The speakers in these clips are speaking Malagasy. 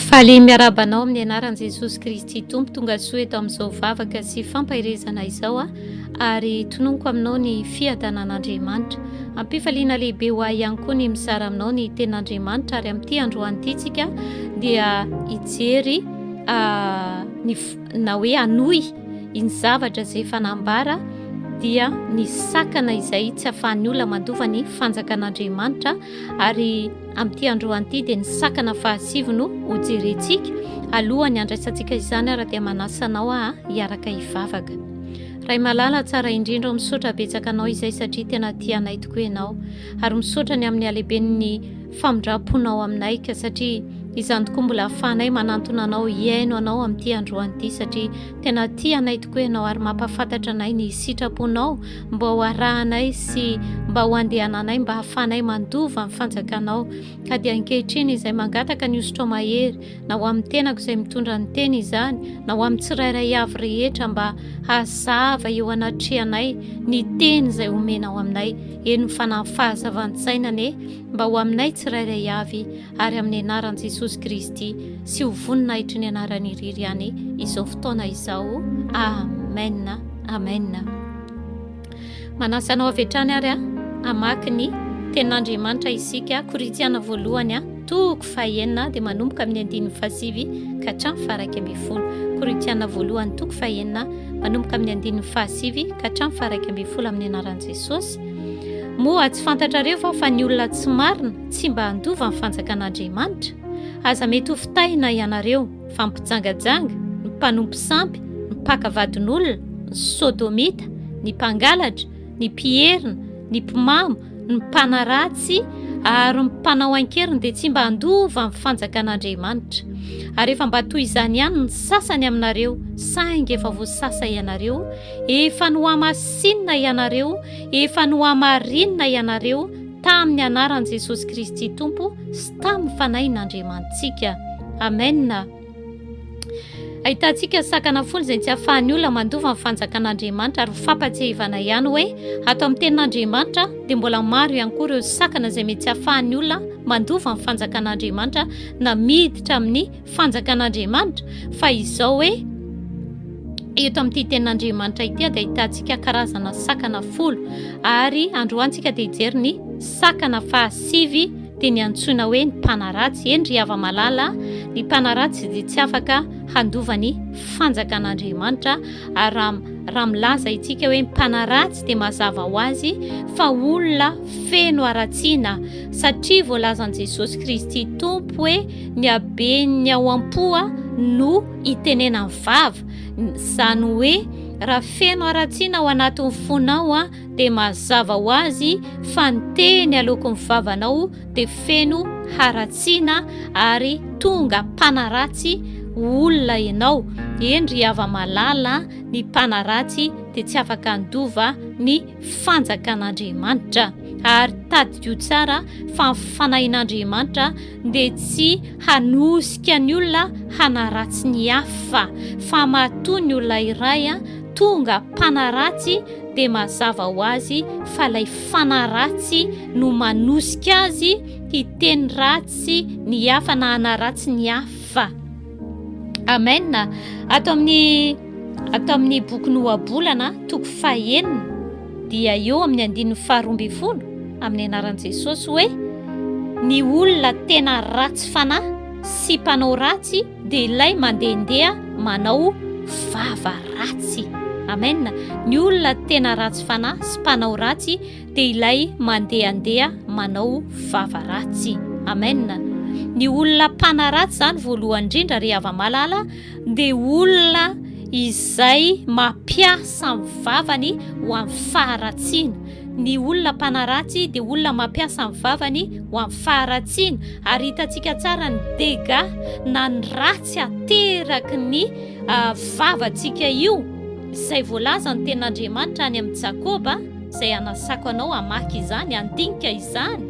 Faly miarahaba anao amin'ny anaran'i Jesosy Kristy Tompo tonga soa eto amin'izao vavaka sy fampaherezana izao aho ary tononiko aminao ny fiadanan'Andriamanitra. Ampifaliana lehibe ho ahy ihany koa ny mizara aminao ny tenin'Andriamanitra ary amin'ity androany ity tsika dia hijery ny na hoe hanohy iny zavatra izay efa nambara dia ny sakana izay tsy afahan'ny olona mandova ny fanjakan'Andriamanitra ary Amin'ity androany ity dia ny sakana fahasivy no hojerentsika. Alohan'ny handraisantsika izany ary dia manasa anao aho hiaraka hivavaka. Ray malala tsara indrindra o, misaotra betsaka anao izay satria tena tia anay tokoa ianao. Ary misaotra ny amin'ny halehiben'ny famindram-ponao aminay ka satria izany tokoa mbola ahafahanay manantona anao hihaino anao amin'ity androany ity satria Tena tia anay tokoa ianao ary mampahafantatra anay ny sitraponao mba ho arahanay sy mba ho andehananay mba hahafahanay mandova ny fanjakanao. Ka dia ankehitriny izay mangataka ny hosotrao mahery na ho amin'ny tenako izay mitondra ny teny izany na ho amin'ny tsirairay avy rehetra mba hazava eo anatrehanay ny teny izay omenao aminay. Eny ny fanahy fahazavan-tsaina anie mba ho aminay tsirairay avy ary amin'ny anaran'i Jesosy Kristy sy ho voninahitry ny anarany irery ihany izao fotoana izao. Amen. Amen. Manasa anao avy hatrany ary a hamaky ny tenin'Andriamanitra isika Korintiana voalohany a toko fahenina dia manomboka amin'ny andininy fahasivy ka hatramin'ny faharaika ambin'ny folo. Korintiana voalohany toko fahenina manomboka amin'ny andininy fahasivy ka hatramin'ny faharaika ambin'ny folo amin'ny anaran'i Jesosy. Moa tsy fantatrareo va fa ny olona tsy marina tsy mba handova ny fanjakan'Andriamanitra? Aza mety ho fitahina ianareo, fa ny mpijangajanga, ny mpanompo sampy, ny mpaka vadin'olona, ny sodomita, ny mpangalatra, ny mpierina, ny mpimamo, ny mpanaratsy ary ny mpanao an-keriny dia tsy mba handova ny fanjakan'Andriamanitra. Ary efa mba toy izany ihany ny sasany aminareo, saingy efa voasasa ianareo, Efa nohamasinina ianareo, efa nohamarinina ianareo tamin'ny anaran'i Jesosy Kristy Tompo sy tamin'ny Fanahin'Andriamanitsika. Amen. Ahitantsika sakana folo izay tsy ahafahan'ny olona mandova ny fanjakan'Andriamanitra ary ho fampatsiahivana ihany hoe ato amin'ny tenin'Andriamanitra dia mbola maro ihany koa ireo sakana izay mety tsy ahafahan'ny olona mandova ny fanjakan'Andriamanitra na miditra amin'ny fanjakan'Andriamanitra fa izao hoe eto amin'ity tenin'Andriamanitra ity dia ahitantsika karazana sakana folo ary androantsika dia hijery ny sakana fahasivy dia ny antsoina hoe ny mpanaratsy. Eny ry hava-malala, ny mpanaratsy dia tsy afaka handova ny fanjakan'Andriamanitra ary raha raha milaza itsika hoe mpanaratsy dia mazava ho azy fa olona feno haratsiana satria voalazan'i Jesosy Kristy Tompo hoe Ny haben'ny ao am-po no itenenan'ny vava. Izany hoe raha feno haratsiana ao anatin'ny fonao dia mazava ho azy fa ny teny aloaky ny vavanao dia feno haratsiana ary tonga mpanaratsy olona ianao. Eny ry hava-malala, ny mpanaratsy dia tsy afaka handova ny fanjakan'Andriamanitra. Ary tadidio tsara fa ny fanahin'Andriamanitra dia tsy hanosika ny olona hanaratsy ny hafa, fa matoa ny olona iray tonga mpanaratsy dia mazava ho azy fa ilay fanahy ratsy no manosika azy hiteny ratsy ny hafa na hanaratsy ny hafa. Amen. Ato amin'ny ato amin'ny bokin'ny Ohabolana toko fahenina dia eo amin'ny andininy faharoa ambin'ny folo amin'ny anaran'i Jesosy hoe ny olona tena ratsy fanahy sy mpanao ratsy dia ilay mandehandeha manao vava ratsy. Amen. Ny olona tena ratsy fanahy sy mpanao ratsy dia ilay mandehandeha manao vava ratsy. Amen. Ny olona mpanaratsy izany voalohany indrindra ry hava-malala dia olona izay mampiasa ny vavany ho amin'ny faharatsiana. Ny olona mpanaratsy dia olona mampiasa ny vavany ho amin'ny faharatsiana ary hitantsika tsara ny dégâts na ny ratsy ateraky ny vavantsika io izay voalazan'ny tenin'Andriamanitra any amin'i Jakoba. izay hanasako anao hamaky izany, handinika izany.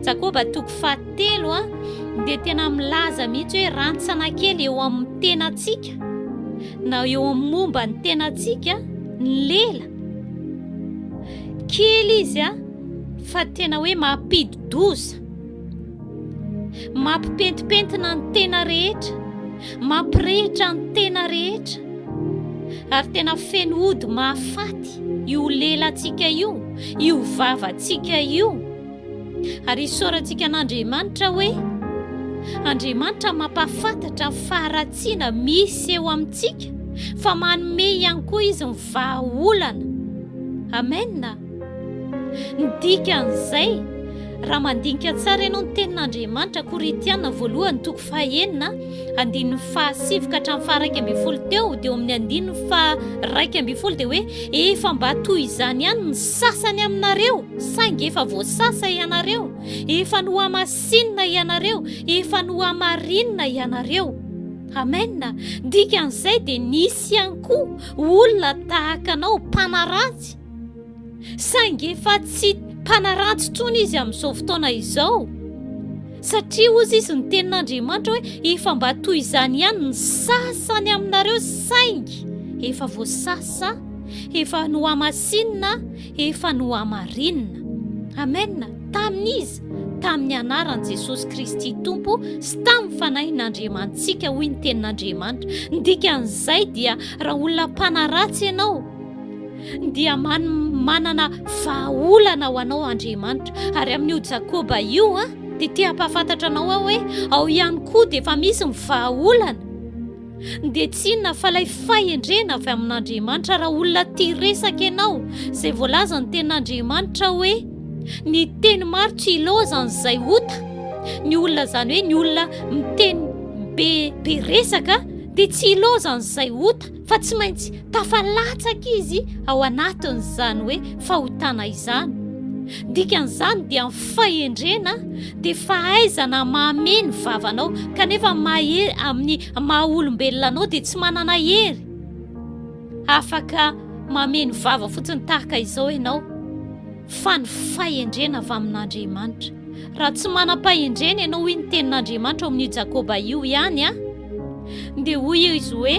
Jakoba toko fahatelo a, dia tena milaza mihitsy hoe rantsana kely eo amin'ny tenantsika na eo amin'ny momba ny tenantsika ny lela. Kely izy a, fa tena hoe mampidi-doza. Mampipentipentina ny tena rehetra. Mampirehitra ny tena rehetra ary tena feno ody mahafaty io lelantsika io, io vavantsika io. Ary isaorantsika an'Andriamanitra hoe Andriamanitra mampahafantatra ny faharatsiana misy eo amintsika fa manome ihany koa izy ny vahaolana. Amen. Ny dikan'izay, raha mandinika tsara ianao ny tenin'Andriamanitra, Korintiana voalohany toko fahenina, andininy fahasivy ka hatramin'ny faha-11 teo, dia eo amin'ny andininy faha-11 dia hoe efa mba toy izany ihany ny sasany aminareo, saingy efa voasasa ianareo, efa nohamasinina ianareo, efa nohamarinina ianareo. Amen. Dikan'izay dia nisy ihany koa olona tahaka anao mpanaratsy. Saingy efa tsy mpanaratsy intsony izy amin'izao fotoana izao. Satria hozy izy ny tenin'Andriamanitra hoe efa mba toy izany ihany ny sasany aminareo saingy efa voasasa, efa nohamasinina, efa nohamarinina. Amen. Tamin'iza? Tamin'ny anaran'i Jesosy Kristy Tompo sy tamin'ny Fanahin'Andriamanitsika hoy ny tenin'Andriamanitra. Ny dikan'izay dia raha olona mpanaratsy ianao, dia manana vahaolana ho anao Andriamanitra. Ary amin'io Jakoba io dia te hampahafantatra anao aho hoe ao ihany koa dia efa misy ny vahaolana. Dia tsy inona fa ilay fahendrena avy amin'Andriamanitra. Raha olona tia resaka ianao, izay voalaza ny tenin'Andriamanitra hoe ny teny maro tsy ilaozan'izay ota. Ny olona izany hoe ny olona miteny be be resaka dia tsy ilaozan'izay ota. fa tsy maintsy tafalatsaka izy ao anatin'izany hoe fahotana izany. Dikan'izany dia ny fahendrena dia fahaizana mamehy ny vavanao, kanefa mahery amin'ny maha olombelona anao dia tsy manana hery afaka mamehy ny vava fotsiny tahaka izao ianao, fa ny fahendrena avy amin'Andriamanitra. Raha tsy manam-pahendrena ianao, hoy ny tenin'Andriamanitra ao amin'io Jakoba io ihany, a, dia hoy izy hoe,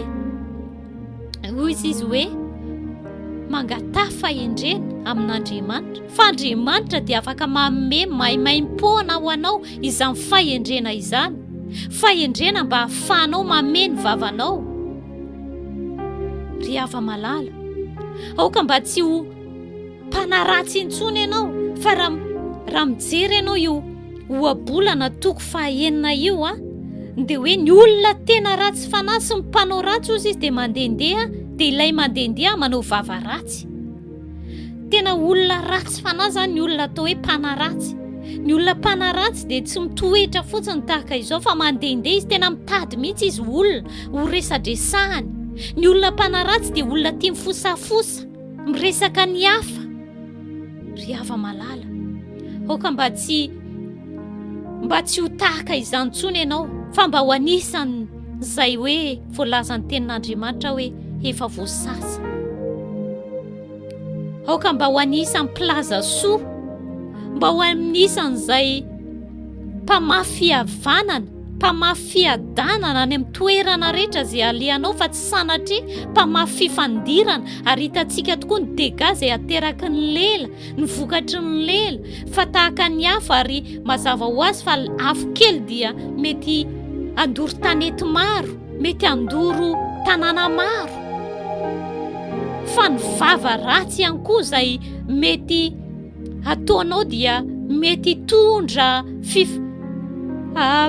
hoy izy hoe, mangataha fahendrena amin'Andriamanitra, fa Andriamanitra dia afaka manome maimaimpoana ho anao izany fahendrena izany, fahendrena mba hahafahanao mamehy ny vavanao. Ry hava-malala, aoka mba tsy ho mpanaratsy intsony ianao fa raha raha mijery ianao io ohabolana toko fahaenina io a dia hoe ny olona tena ratsy fanahy sy ny mpanao ratsy ozy izy dia mandehandeha dia ilay mandehandeha manao vava ratsy. Tena olona ratsy fanahy zany ny olona atao hoe mpanaratsy. Ny olona mpanaratsy dia tsy mitoetra fotsiny tahaka izao fa mandehandeha izy, tena mitady mihitsy izy olona ho resadresahany. Ny olona mpanaratsy dia olona tia mifosafosa. Miresaka ny hafa, ry hava-malala. Aoka mba tsy mba tsy ho tahaka izany intsony ianao, fa mba ho anisan'izay hoe voalazan'ny tenin'Andriamanitra hoe efa voasasa. Aoka mba ho anisan'ny mpilaza soa, mba ho anisan'izay mpamafy fihavanana, mpamafy fiadanana any amin'ny toerana rehetra izay alehanao fa tsy sanatria mpamafy fifandirana ary hitantsika tokoa ny dégâts izay ateraky ny lela, ny vokatry ny lela fa tahaka ny afo ary mazava ho azy fa afo kely dia mety handoro tanety maro, mety handoro tanàna maro fa ny vava ratsy ihany koa izay mety ataonao dia mety hitondra fif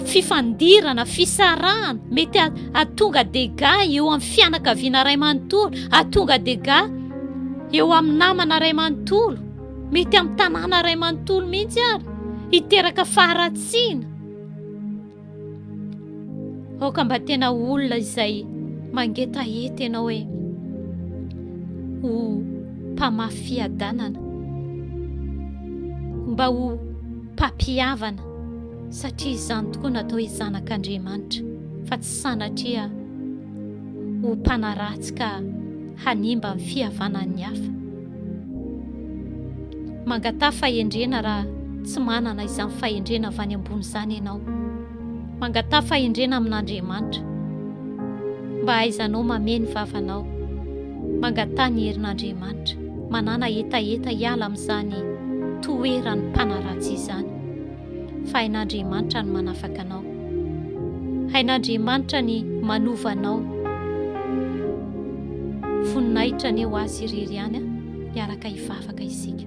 fifandirana, fisarahana, mety hahatonga dégâts eo amin'ny fianakaviana iray manontolo, hahatonga dégâts eo amin'ny namana iray manontolo, mety amin'ny tanàna iray manontolo mihitsy ary, hiteraka faharatsiana. Aoka mba tena olona izay mangetaheta ianao hoe ho mpamafy fiadanana, mba ho mpampihavana, satria izany tokoa no atao hoe zanak'Andriamanitra, fa tsy sanatria ho mpanaratsy ka hanimba ny fihavanan'ny hafa. Mangataha fahendrena raha tsy manana izany fahendrena avy any ambony izany ianao. Mangataha fahendrena amin'Andriamanitra mba hahaizanao mamehy ny vavanao. Mangataha ny herin'Andriamanitra. Manàna hetaheta hiala amin'izany toeran'ny mpanaratsy izany. Fa hain'Andriamanitra ny manafaka anao. Hain'Andriamanitra ny manova anao. Voninahitra anie ho Azy irery ihany. Hiaraka hivavaka isika.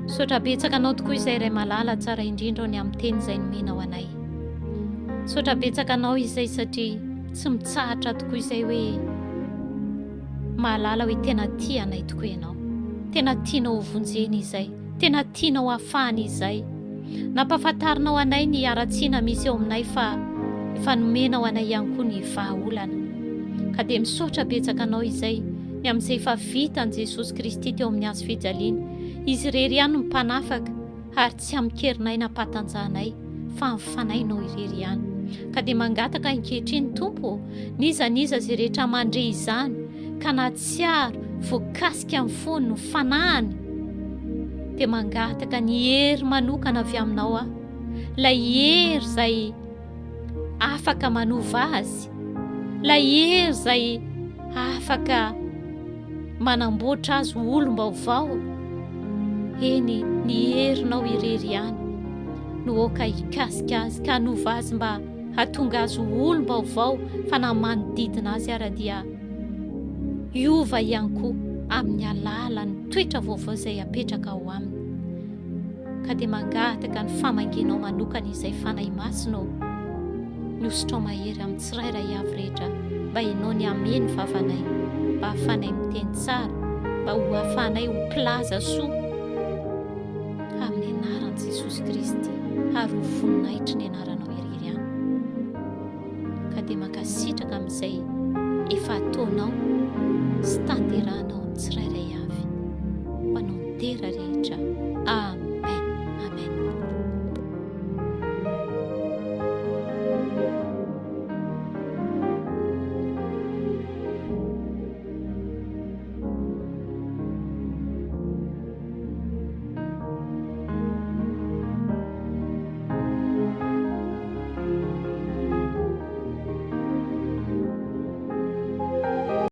Misaotra betsaka anao tokoa izay Ray malala tsara indrindra ao ny amin'ny teny izay nomenao anay. Misaotra betsaka anao izay satria tsy mitsahatra tokoa izay hoe mahalala hoe tena tia anay tokoa ianao. Tena tianao ho vonjena izay. Tena tianao hafahana izay. Nampahafantarinao anay ny haratsiana misy eo aminay fa efa nomenao anay ihany koa ny vahaolana. Ka dia misaotra betsaka anao izay ny amin'izay efa vitan'i Jesosy Kristy teo amin'ny hazo fijaliana. Izy irery ihany no mpanafaka ary tsy amin-kerinay na am-pahatanjahanay fa amin'ny Fanahinao irery ihany. Ka dia mangataka ankehitriny Tompo ô, n'iza n'iza izay rehetra mandre izany ka nahatsiaro voakasika ny fony ny fanahiny dia mangataka ny hery manokana avy aminao aho, ilay hery izay afaka manova azy, ilay hery izay afaka manamboatra azy ho olom-baovao, eny ny herinao irery ihany no aoka hikasika azy ka hanova azy mba hahatonga azy ho olom-baovao fa na manodidina azy ara dia hiova ihany koa amin'ny alalan'ny toetra vaovao izay apetraka ao aminy. Ka dia mangataka ny famangianao manokana izay Fanahy Masina ô, ny hosotrao mahery amin'ny tsirairay avy rehetra mba ianao ny hameno vavanay, mba hahafahanay miteny tsara, mba ho hahafahanay ho mpilaza soa amin'ny anaran'i Jesosy Kristy ary ho voninahitry ny anaranao irery ihany. Ka dia mankasitraka amin'izay efa ataonao sy tanterahanao amin'ny tsirairay avy. Mpanao ny dera rehetra. Amen.